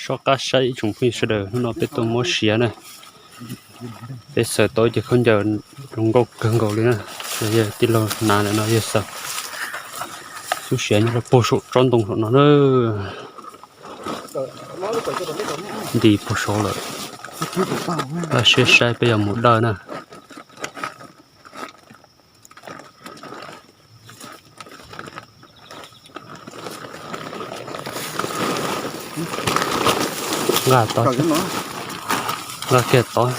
Rov qab saib ib tsoom phooj ywg sawv daws, hnub no peb tuaj muab siav na. Peb xaws tau ib ce khaub ncaws zoo nkauj kawg nkaus li na. Yog tij laug Nav ntawm no yog xaws. Xub siav nyob rau puag saum tsob ntoo saum no na. Nti puag saud lawm. Rov siab saib peb yuav mus dawj na. Nqa tod, nqa kiag tod.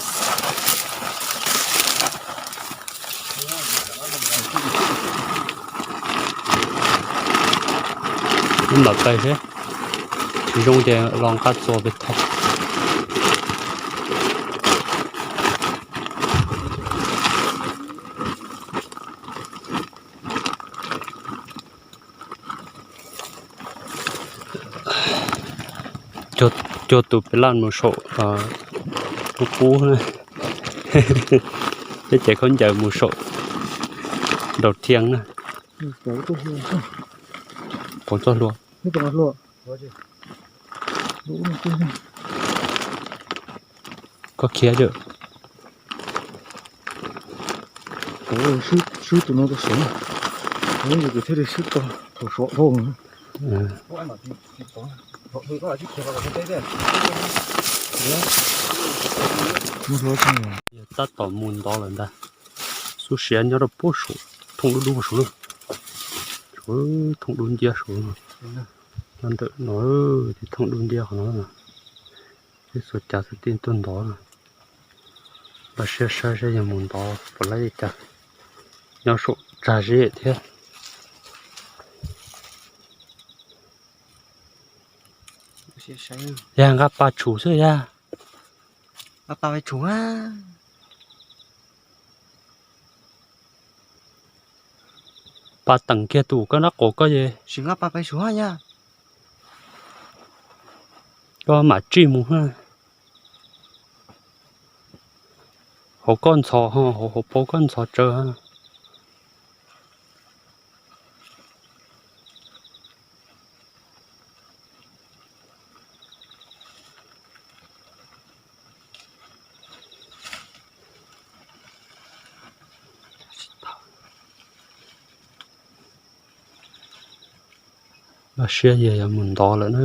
Ib npam pais seb, tsis zoo ces los nqa txuas pem tod. Cuag tus pem laj mus saum qub qub na, thiab ces khaub ncaws mus saum nraum thiaj na. Qhov txoj hlua. Koj khiav lawm. Swb tus no rau saud, yus thiaj li swb tau thaum sov dhau. Yog tab tom mus ntov lawm ntag. Xub siav nyob rau puag saum, thooj dub dub saud na. Thooj dub nciab saud. Nyob ntawm no, thooj dub nciab qhov no. Peb xuas cav xwb tij tuaj ntov na. Npaj siab saib saib yog mus ntov puas laib li cas. Nyob saum tsag zeb thiab. Yog nqa pas tshum xwb yog. Nqa pas pais tshum. Pas teem kiag tus koj nab qaum koj es. Sim nqa pas pais tshum yog. Koj mam tsij mus. Hauv koj ntxhov, hauv paus koj ntxhov tsawv. Npaj siab yog yuav mus ntov lawm na.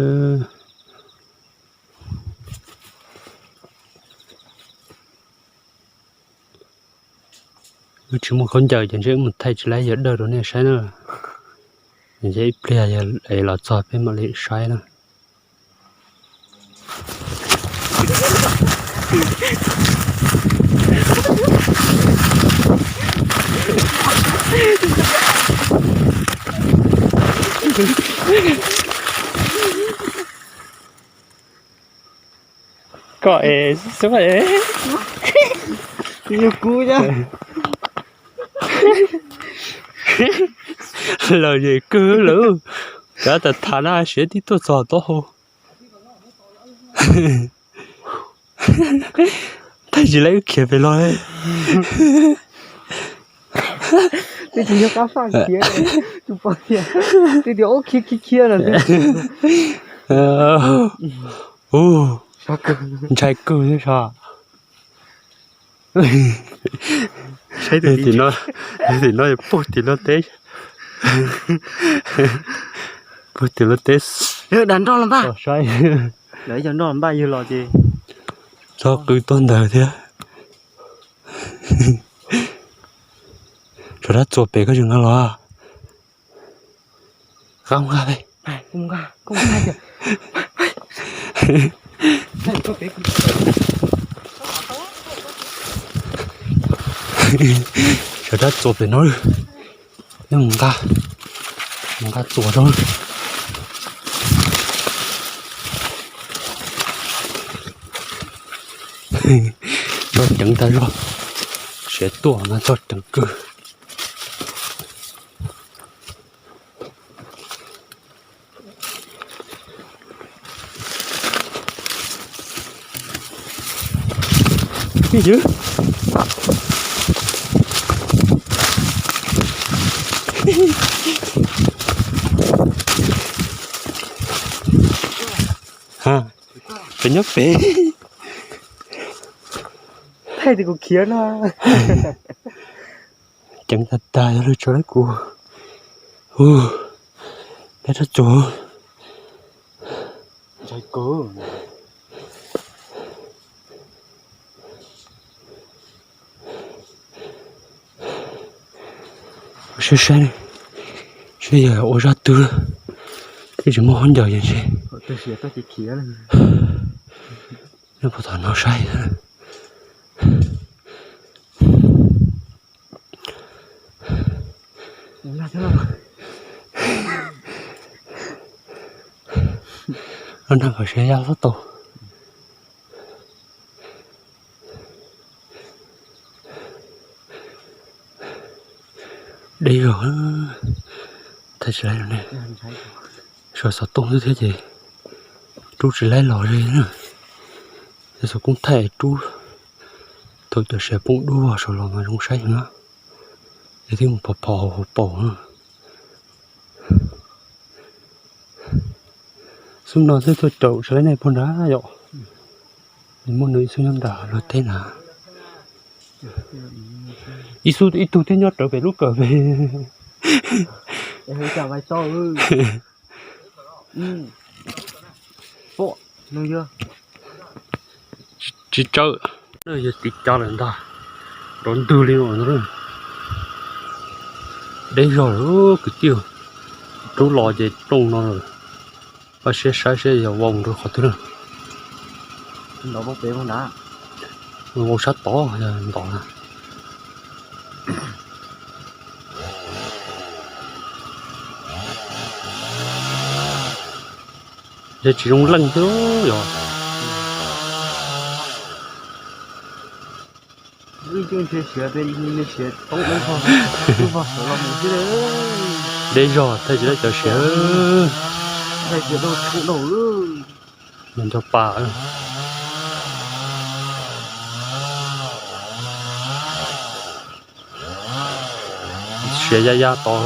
Wb tsis muaj khaub ncaws ces ntshe wb mus thaij tsis laib, yog dawj rau nej saib na. Ntshe ib pliag yog los txog peb mam li saib na. Koj es xwb es. Yog kuv yog. Los yem kawg lawm. Cov tas tham na siav tib tuaj txog taub hau. Thaij tsis laib wb khiav pem los. Twb tsis yog qab faj khiav, tus poj niam twb tias ub khiav khiav khiav no. Ntshai kawg thiab sas. Tim no, tim no puag tim no teb. Puag tim no teb. Dag nroj los npaj. Saib. Lawv cov nroj npaj yawg los ces txhob qw tuaj ntawd thiab. Rov rab txuas pem koj tsis nqa los. Qab nqa, rov rab txuas pem no. Nej mus nqa, mus nqa txuas rau. Txog ceev tag zog, siav tuaj mas txog ceev kawg. Ha. Pem nyob pem. Thaij tias kuv khiav no. Ceev tag tag yog lawv tso lawv kuv. Ub, dab rab txuas. Saib saib, saib yog ua zaj twg, twb tsis muaj hauv ncaws yog ntshe. Nyob puag tom no saib. Los nag kom siav ya hlob tau. Deb zog, thaij tsis laib los ne. Sau xov tooj xwb thiab ces rub tsis laib los li na. Ces xov tooj thaij rub thaum cov siav poob dub vog saud los mas zoo saib heev na. Es twb mus phom phom hauv paus na. Xub no twb tuaj caum tsis laib nej puag nrad yom. Nws muaj nws ib xub nyob nram luag teb na. Ib xub ib tug twb nyob rawv pem lub kawm pem. Tsis tsawg, yog tiv cov lawm ntag, nrov ntwg li no. Deb zog lawm kwv tij, rub los ces plooj no lawm. Pab siab saib saib yog vau rau qhov twg na. Vau sab tod yog ntov na. Yog tsis zoo leej xwb yog. Deb zog thaij tsis laib cov siav. Nco pa. Siav ya ya tod.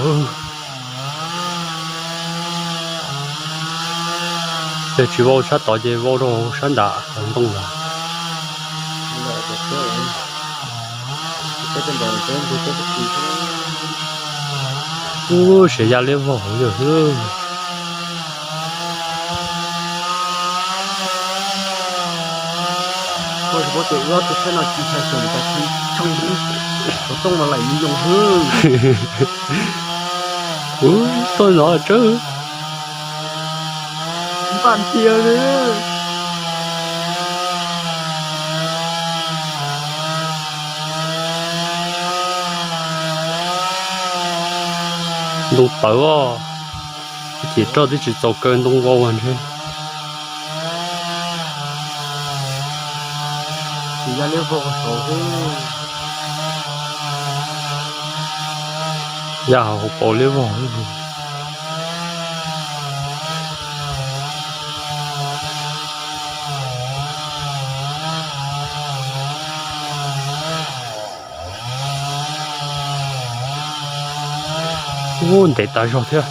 Yog tsis vau sab tod ces vau rau sab nram ntoo ntag. Ub, siav ya liab vog hauv yawg xwb. Ub, tuaj zov tsawb. Npaj tiag li. Ntoo tawv os. Ces roj twb tsis txaus kaw ntoo vau ntshe. Ya hauv paus liab vog. Ub, ntev tas zog thiab.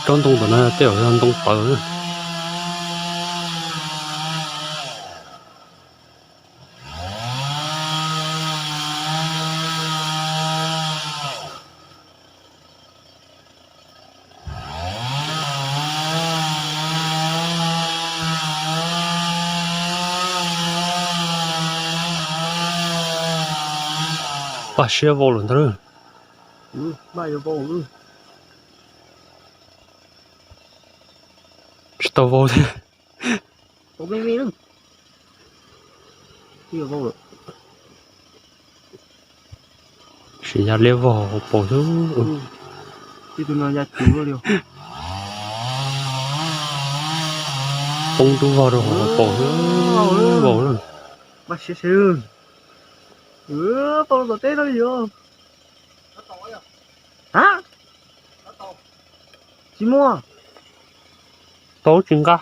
Tsob ntoo ntawm no tej zaum yog ntoo tawv. Paj siab vau lawm ntag. Tsis tau vau thiab. Siav ya liab vog hauv paus xwb. Poob dub vog rau hauv paus xwb. Vau lawm. Tsis muaj. Tau tsis nqa.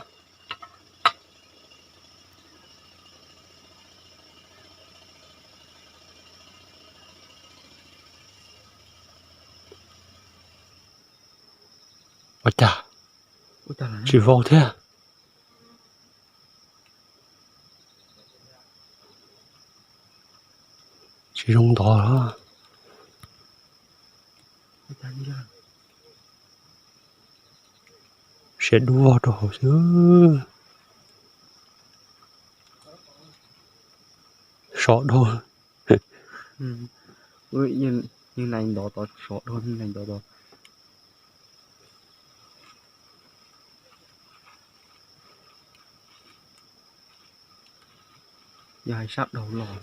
Ua cas Tsis vau thiab. Tsis zoo ntov. Siav dub vog rau hauv xwb. Sov dhau. Nai ntov tod, sov dhau, nai ntov tod. Yog hais sab dhau los.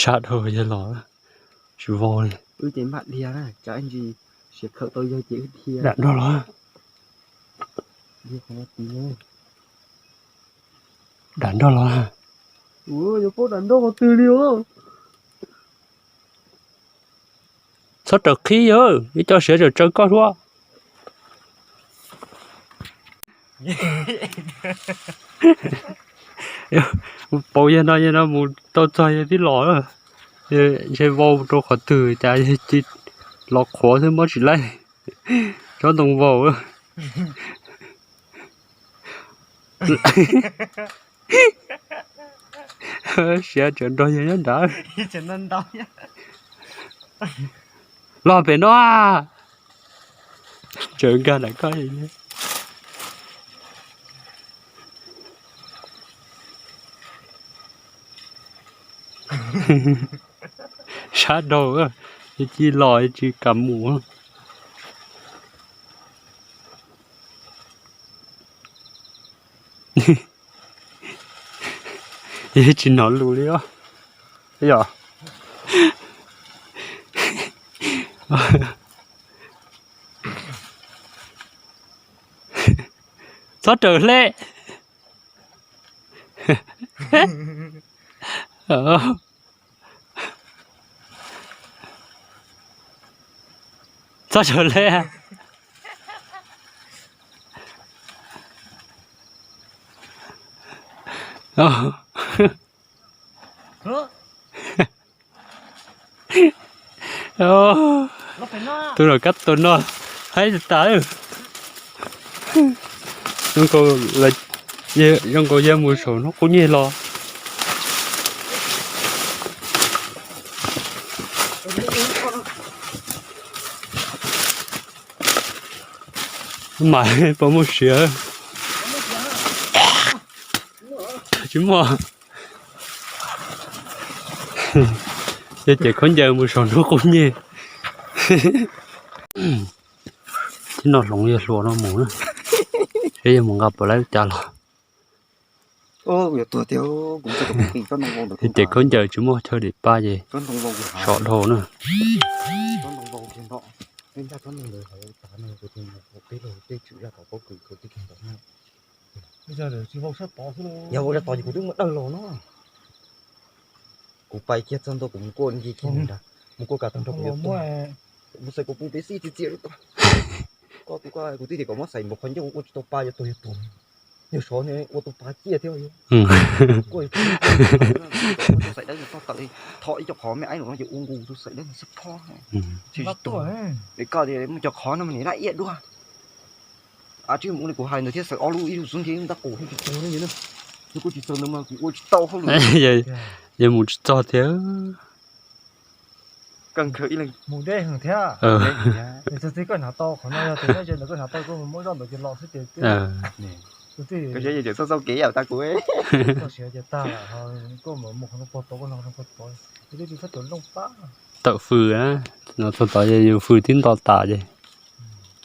Sab dhau yog los. Tsis vau li. Wb ces npaj dhia na, tsam ntsis siav khawm tau yawg ces wb dhia. Dam nrog los. Dam nrog los. Yuav paub dam nrog qhov twg li os. Txhob raws qhib yawg, ib co siav tsaws tsaws koj hlua. Paus yawg no, yawg no mus tau txog yawg twb los. Ntshe vau rau qhov twg cas yawg cia los qhuav xwb, muab tsis laij. Tsob ntoo vau. Siav tseem nrog yawg nyob nrad. Los pem no. Tseem nkag ntawm koj. Sab dhau, cia los tsis kam mus. Yog tsis hnov lus li os. Yog. Txhob raws hle. Txhob raws hle. Tus no kab tus no haib tas. Zoo nkaus yawg mus saum hnub qub nyiaj los. Mas puas muaj siav? Tsis muaj. Yog ces khaub ncaws mus saum hnub qub nyiaj. Tib no hloov yawg hluas no mus na, seb yawg mus nqa puas laib lub cas los. Ces khaub ncaws tsis muaj chaw dim pab ces sov dhau na. Yog vau zaj tod ces kuv twb muab dawj los no. Kuv pais kiag txog ntua kuv mus kuaj nce kiag nrad, mus kuaj kav tag nrho kuv yuav tuag. Mus xaim kuv pum peb xij txias txias lub tod. Koj tus koj kuv twb tias kom muab xaim npaum qhov ncauj ua tsis tau pa yuav tuag yuav tuag. Yog sov ua tau pa ciaj thiab. Kuaj xaim dawb toj tawm, thom ib co qhov me aib no ces ua nkus rau xaim dawb xab phob. Tsis tuaj. Koj tias muaj cov qhov no mas nim laj iab duaj. Ab, tsis mus ua li kuv hais ntawd thiab, xaws ob lub ib lub xub ntiag ib lub ntaj qus thiab tsis txaug li. Nws kuj tsis txaug ntawd mas kuv ua tsis tau hauj lwm. Yog mus tsis txog thiab. Mus deb heev thiab. Txog txij koj hnav tau qhov no, yog tias nyob ze ntawd koj hnav tau koj mus muab zoj ntawd ces los xwb ces. Koj siav ces txoj txoj kev yam tas kuv. Koj siav ces tag lawm, koj mus mus qhov no pog tod, koj no qhov no pog tod. Twb tsis txhob tuav nplooj pab. Tawm fws na, no txog tod yus fws twb nto tas ces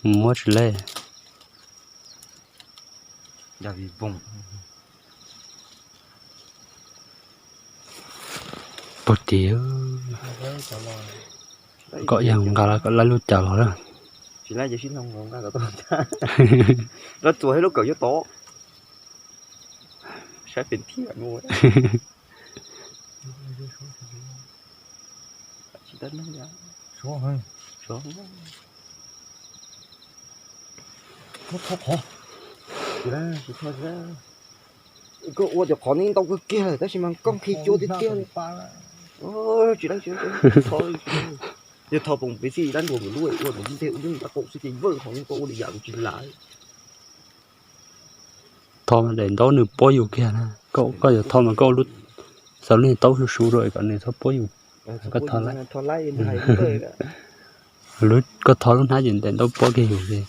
mus muab tsis lej. Pog tis, kom yog nqa kom laib lub cas los lawm. Lawv txuas lub kawm nyob tod. Saib pem thiab. Koj ua cov qhov no ntau kawg kiag lawm tab sis mas koj nqhis cua tiag tiag li. Tsis, yog tho poom peb xij dab nruas nkawd lub ua ntawd ntej ua ntej ua ntej xwb ces vawj qhov no koj ua li yam tsis lam. Tho mas daim ntaub nws puab yus kiag na. Koj yuav tho mas koj ua lub, xav lub niag taub suv suv rau kom nws txhob puab yus. Koj tho, koj tho lub hnab ces daim ntaub puab kiag yus li.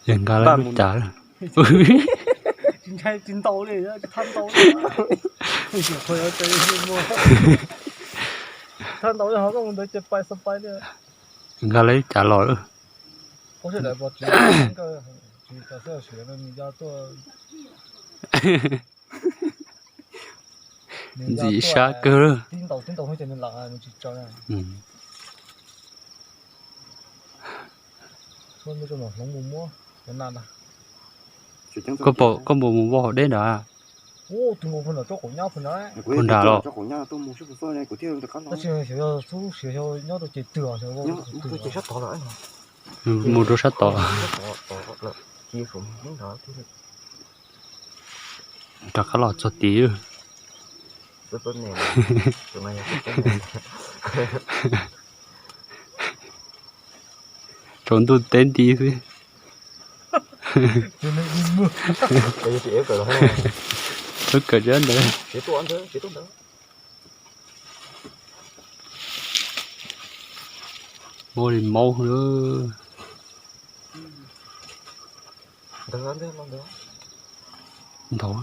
Yog nqa lawv lub cav lawm. Nqa lawv lub cav los lawm. Ntxim sab kawg lawm. Koj puas mus vau hauv deb nrad? Puag nrad los? Mus rau sab tod. Rov qab los txog tid. Tsaus ntuj teb nti xwb. Txhob kawm ntawd. Muaj li maub lawm. Ntau.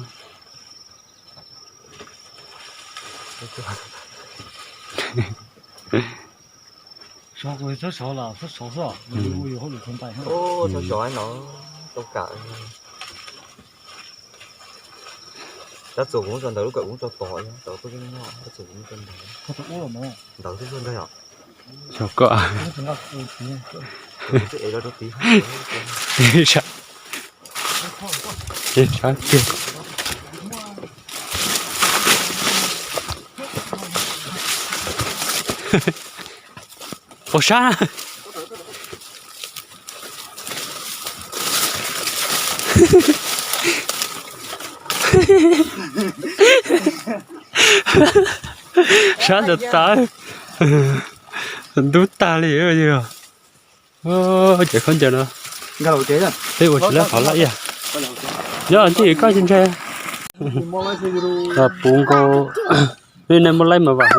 Tab txuas kuv muab tso ntawd lub kawm kuv muab tso tod, tab txuas kuv muab tso ntawd. Ntawd xwb ntag yom. Xyov koj. Sab kiag. Ua sab. Sab tas tas, ntub tag li. Cov khaub ncaws no, peb ua tsis lab qhov lab ib yam. Nyob ntij koj tsis ntshai. Puv nkaus, nej muaj laib mas vam.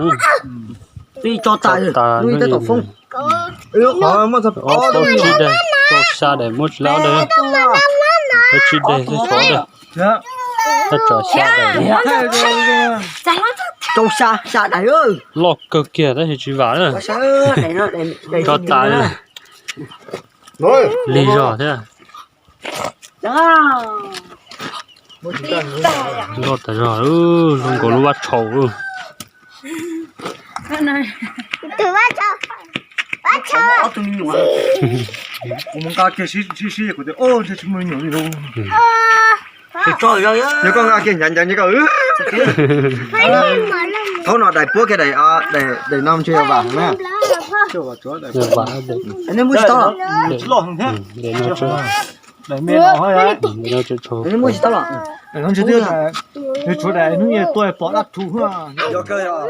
Tso tas, tso tas, tso tsib daim, tso xya daim, muab tsis lab daim, tso tsib daim, tso xya daim, tso xya daim. Loj kawg kiag tab sis tsis vam na. Tso tas. Lig zog thiab. Loj tas zog, zoo nkaus lub vab tshaus. Kuv mus nqa kiag sib sib kuv tias, o, ntshe tsis muaj me nyuam li lauj. Yog koj nqa kiag ncav ncav ncav koj. Thaum no daim puab kiag daim, daim no ntshe yog vam na. Nej muab tsis tau los? Nej muab tsis tau los? Yog kawg yog.